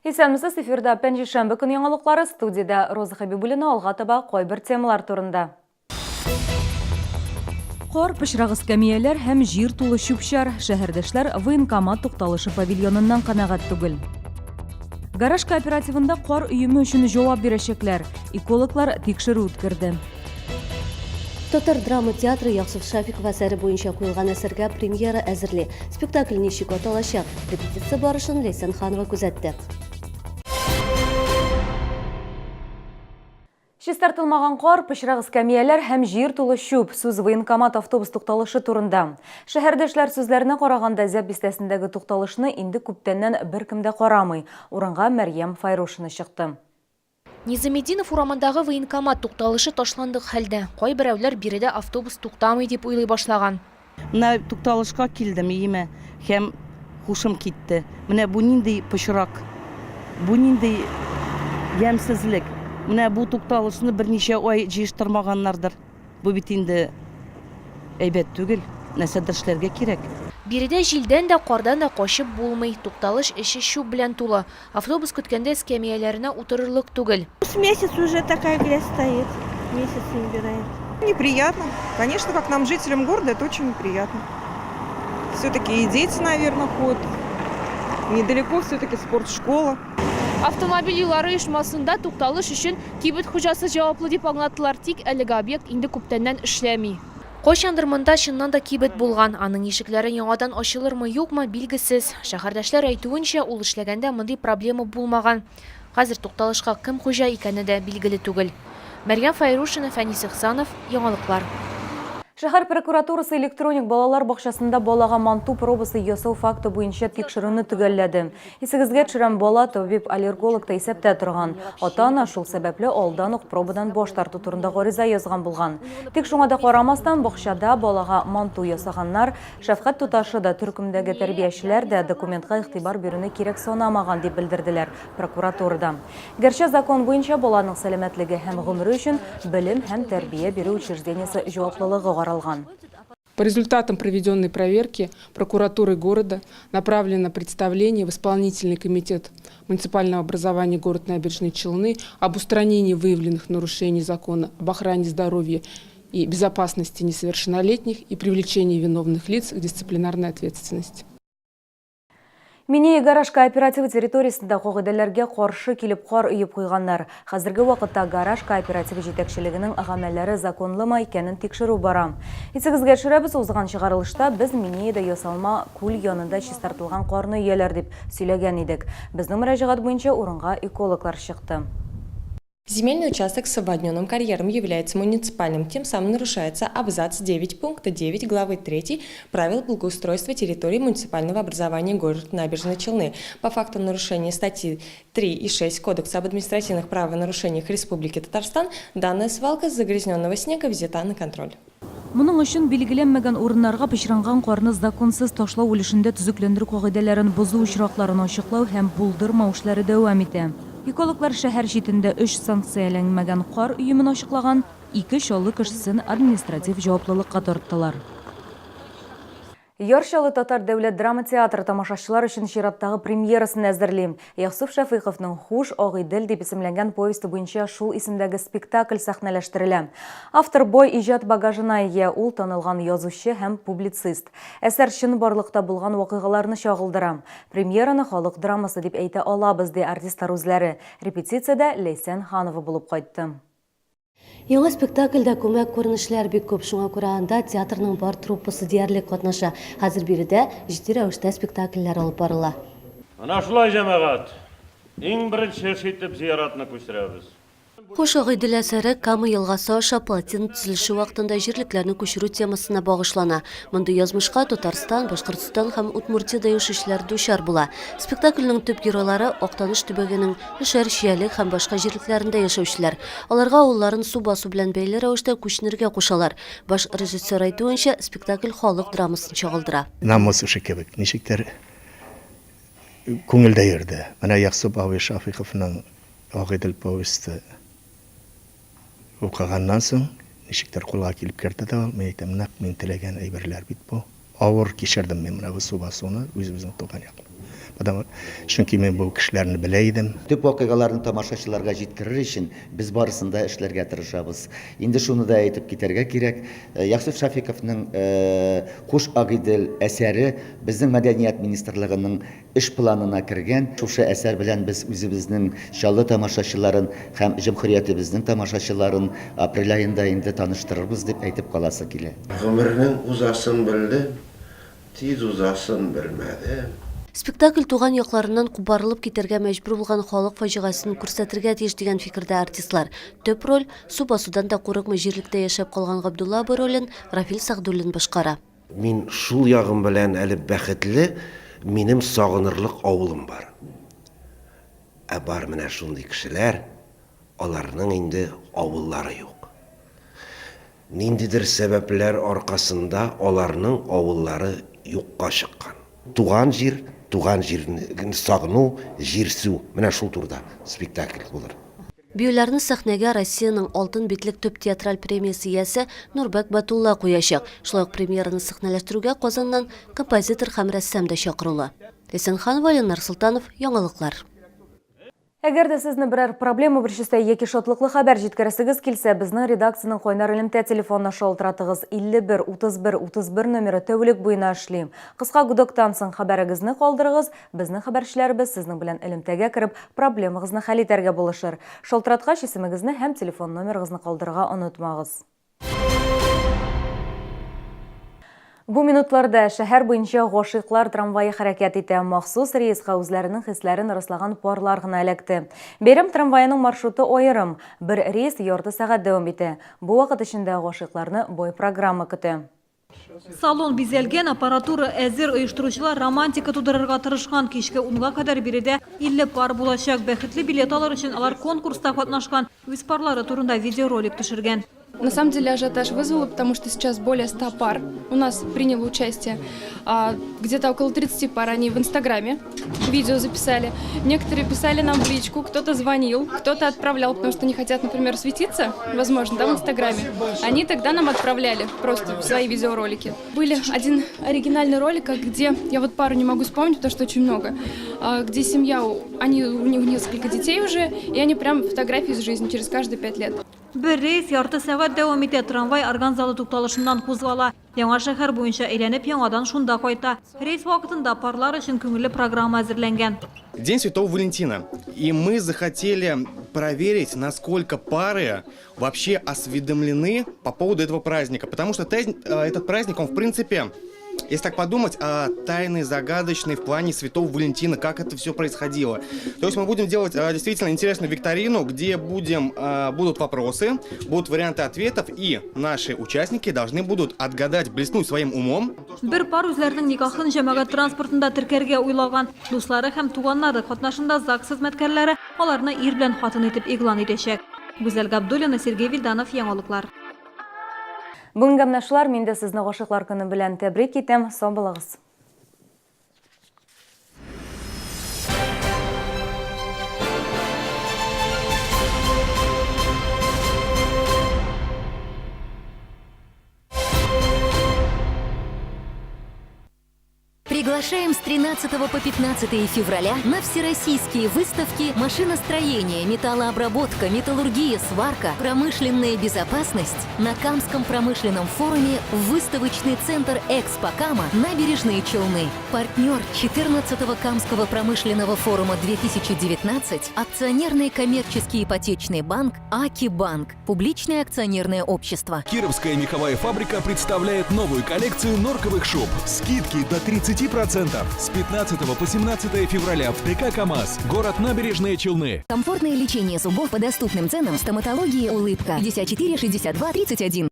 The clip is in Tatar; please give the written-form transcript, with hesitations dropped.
Исәнмесез, эфирда пәнҗешәмбе көн яңалыклары, студиядә Роза Хәбибуллина алга таба кайбер темалар турында. Кар, пычрак эскәмияләр һәм җир тулы чүп-чар. Шәһәрдәшләр военкомат тукталышы павильоныннан канәгать түгел. Гараж кооперативында кар өеме өчен җавап бирәчәкләр. Экологлар тикшерү үткәрде. Татар драма театры Ягъсуф Шафиков әсәре буенча куелган әсәргә премьера әзерли. Спектакль ничек аталачак? Репетиция барышын Ләйсән Ханова күзәтте. Чистартылмаган кар, пычрак эскәмияләр һәм җир тулы чүп. Сүз военкомат автобус тукталышы турында. Шәһәрдәшләр сүзләренә караганда, Зәб бистәсендәге тукталышны инде күптәннән беркем дә карамый. Урынга Мәрьям Файрушина чыкты. Низаметдинов урамындагы военкомат тукталышы ташландык хәлдә. Кайберәүләр биредә автобус туктамый дип уйлый башлаган. Менә тукталышка килдем өемә һәм һушым китте. Менә бу нинди пычрак, бу нинди ямьсезлек. Менә бу тукталышны берничә ай җыештырмаганнардыр. Бу бит инде әйбәт түгел, нәрсәдер эшләргә кирәк. Биредә җилдән дә, кардан да качып булмый. Тукталыш эче чүп белән тулы. Автобус көткәндә эскәмияләренә утырырлык түгел. С месяц уже такая грязь стоит, месяц не убирают. Неприятно. Конечно, как нам, жителям города, это очень неприятно. Все-таки и дети, наверное, ходят. Недалеко все-таки спортшкола. Автомобиль юллары оешмасында тукталыш өчен кибет хуҗасы җаваплы дип аңлаттылар, тик әлеге объект инде күптәннән эшләми. Кайчандыр монда чыннан да кибет булган. Аның ишекләре яңадан ачылырмы-юкмы, билгесез. Шәһәрдәшләр әйтүенчә, ул эшләгәндә мондый проблема булмаган. Хәзер тукталышка кем хуҗа икәне дә билгеле түгел. Мәрьям Фәйрушина, Фәнис Ихсанов, Яңалыклар. Шәһәр прокуратурасы электроник балалар бакчасында балага манту пробасы ясау факты буенча тикшерүне төгәлләде. Исегезгә төшерәм, бала табиб-аллерголог та исәптә торган. Ата-ана шул сәбәпле алдан ук пробадан баш тарту турында гариза язган булган. Тик шуңа да карамастан, бакчада балага манту ясаганнар, шәфкать туташы да, төркемдәге тәрбиячеләр дә документка игътибар бирүне кирәк санамаган, дип белдерделәр прокуратурада. Гәрчә закон буенча баланың сәламәтлеге һәм гомере өчен белем һәм тәрбия бирү учреждениесе җаваплылыгы каралган. По результатам проведенной проверки прокуратурой города направлено представление в исполнительный комитет муниципального образования город Набережные Челны об устранении выявленных нарушений закона об охране здоровья и безопасности несовершеннолетних и привлечении виновных лиц к дисциплинарной ответственности. Минея гараж кооперативы территориясендә кагыйдәләргә каршы килеп кар өеп куйганнар. Хәзерге вакытта гараж кооперативы җитәкчелегенең гамәлләре законлымы икәнен тикшерү бара. Исегезгә төшерәбез, узган чыгарылышта без Минеяда ясалма күл янында чистартылган карны өяләр дип сөйләгән идек. Безнең мөрәҗәгать буенча урынга экологлар чыкты. Земельный участок с обводненным карьером является муниципальным, тем самым нарушается абзац 9 пункта 9 главы 3 Правил благоустройства территории муниципального образования город Набережные Челны. По факту нарушения статьи 3 и 6 Кодекса об административных правонарушениях Республики Татарстан данная свалка загрязненного снега взята на контроль. Моның өчен билгеләнмәгән урыннарга пычранган карны законсыз ташлау өлешендә төзекләндерү кагыйдәләрен бозу очракларын ачыклау һәм булдырмау эшләре дәвам итә. Экологлар шәһәр читендә өч санкцияләнмәгән кар өемен ачыклаган, ике Чаллы кешесен административ җаваплылыкка тарттылар. Яр Чаллы татар дәүләт драма театры тамашачылар өчен чираттагы премьерасын әзерли. Ягъсуф Шәфыйковның Хуш, Агыйдел дип исемләнгән повесте буенча шул исемдәге спектакль сәхнәләштерелә. Автор бай иҗат багажына ия, ул танылган язучы һәм публицист. Әсәр чынбарлыкта булган вакыйгаларны чагылдыра. Премьераны халык драмасы дип әйтә алабыз, ди артистлар үзләре. Репетициядә Ләйсән Ханова булып кайтты. Яңа спектакльдә күмәк күренешләр бик күп, шуңа күрә анда театрның бар труппасы диярлек катнаша. Хәзер биредә җитди рәвештә спектакльләр алып барыла. Менә шулай, җәмәгать, иң беренче эш итеп зияратны күчерәбез. Хуш, Агыйдел әсәре Кама елгасы аша плотина төзелеше вакытында җирлекләрне күчерү темасына багышлана. Мондый язмышка Татарстан, Башкортстан һәм Удмуртиядә яшәүчеләр дучар була. Спектакльнең төп геройлары, Актаныш төбәгенең Өшәр, Чиялек һәм башка җирлекләрендә яшәүчеләр. Аларга авылларын су басу белән бәйле рәвештә күченергә кушалар. Баш режиссер әйтүенчә, спектакль халык драмасын чагылдыра. Намус эше кебек, ничектер күңелдә йөрде. Менә Ягъсуб абый Шафыйковның Агыйдел повесте Укыганнан соң, ничектер кулга килеп керде дә ул, мин әйтәм, нәкъ мин теләгән әйберләр бит бу. Авыр кичердем мин менә бу су басуны, үзебезнең туган якны. Потому, чөнки мин бу кешеләрне белә идем. Төп вакыйгаларны тамашачыларга җиткерер өчен без барысын да эшләргә тырышабыз. Инде шуны да әйтеп китәргә кирәк, Ягъсүф Шафиковның Куш Агыйдел әсәре безнең Мәдәният министрлыгының эш планына кергән. Шушы әсәр белән без үзебезнең Чаллы тамашачыларын һәм җөмһүриятебезнең тамашачыларын апрель аенда инде таныштырырбыз дип әйтеп каласы килә. Гомернең узасын белдем, тиз узасын белмәдем. Спектакль туган якларыннан кубарылып китәргә мәҗбүр булган халык фаҗигасен күрсәтергә тиеш дигән фикердә артистлар. Төп роль, су басудан да курыкмый җирлектә яшәп калган Габдулла абый ролен Рафил Сәгъдуллин башкара. Мин шул ягым белән әле бәхетле, минем сагынырлык авылым бар. Ә бар менә шундый кешеләр, аларның инде авыллары юк. Ниндидер сәбәпләр аркасында аларның авыллары юкка чыккан. Туган җир, туган җирне сагыну, җирсү, менә шул турыда спектакль булыр. Биюләрне сәхнәгә Россиянең Алтын битлек төп театраль премиясе иясе Нурбәк Батулла куячак. Шулай ук премьераны сәхнәләштерүгә Казаннан композитор һәм рәссам да чакырулы. Ләйсән Ханова, Ленар Солтанов, Яңалыклар. Әгәр дә сезне берәр проблема борчыса яки шатлыклы хәбәр җиткерәсегез килсә, безнең редакциянең кайнар элемтә телефонына шалтыратыгыз. 51 31 31 номеры тәүлек буена эшли. Кыска гудоктан соң хәбәрегезне калдырыгыз, безнең хәбәрчеләребез сезнең белән элемтәгә кереп, проблемагызны хәл итәргә булышыр. Шалтыраткач, исемегезне һәм телефон номерыгызны калдырырга онытмагыз. Бу минутларда шәһәр буенча гашыйклар трамвае хәрәкәт итә. Махсус рейска үзләренең хисләрен раслаган парлар гына эләкте. Бәйрәм трамваеның маршруты аерым. Бер рейс ярты сәгать дәвам итә. Бу вакыт эчендә гашыйкларны бай программа көтә. Салон бизәлгән, аппаратура әзер, оештыручылар романтика тудырырга тырышкан. Кичке унга кадәр биредә 50 пар булачак. Бәхетле билет алыр өчен алар конкурста катнашкан. Үз парлары турында видеоролик төшергән. На самом деле ажиотаж вызвало, потому что сейчас более 100 пар у нас приняло участие. Где-то около 30 пар они в Инстаграме видео записали. Некоторые писали нам в личку, кто-то звонил, кто-то отправлял, потому что не хотят, например, светиться, возможно, да, в Инстаграме. Они тогда нам отправляли просто свои видеоролики. Были один оригинальный ролик, где, я вот пару не могу вспомнить, потому что очень много, где семья, они, у них несколько детей уже, и они прям фотографии из жизни через каждые 5 лет. Бер рейс ярты сәгать дәвам итә. Трамвай Орган залы тукталышыннан кузгала. Яңа шәһәр буенча әйләнеп, яңадан шунда кайта. Рейс вакытында парлар өчен күңелле программа әзерләнгән. День Святого Валентина. И мы захотели проверить, насколько пары вообще осведомлены по поводу этого праздника. Потому что этот праздник, он в принципе, если так подумать, тайный, загадочный в плане Святого Валентина, как это все происходило. То есть мы будем делать действительно интересную викторину, где будут вопросы, будут варианты ответов, и наши участники должны будут отгадать, блеснуть своим умом. Бер пар үзләренең никахын җәмәгать транспортында теркәргә уйлаган. Дуслары һәм туганнары катнашында ЗАГС хезмәткәрләре аларны ир белән хатын итеп игълан итәчәк. Гүзәл Габдуллина, Сергей Вильданов, Яңалыклар. Бүгенгә менә шулар. Мин дә сезне Гашыйклар көне белән тәбрик итәм. Сау булыгыз. Приглашаем с 13 по 15 февраля на всероссийские выставки «Машиностроение», «Металлообработка», «Металлургия», «Сварка», «Промышленная безопасность» на Камском промышленном форуме в выставочный центр «Экспо Кама» Набережные Челны. Партнер 14-го Камского промышленного форума 2019 акционерный коммерческий ипотечный банк «Акибанк», публичное акционерное общество. Кировская меховая фабрика представляет новую коллекцию норковых шуб. Скидки до 30%. С 15 по 17 февраля в ДК «КамАЗ», город Набережные Челны. Комфортное лечение зубов по доступным ценам. Стоматология «Улыбка». 54 62 31.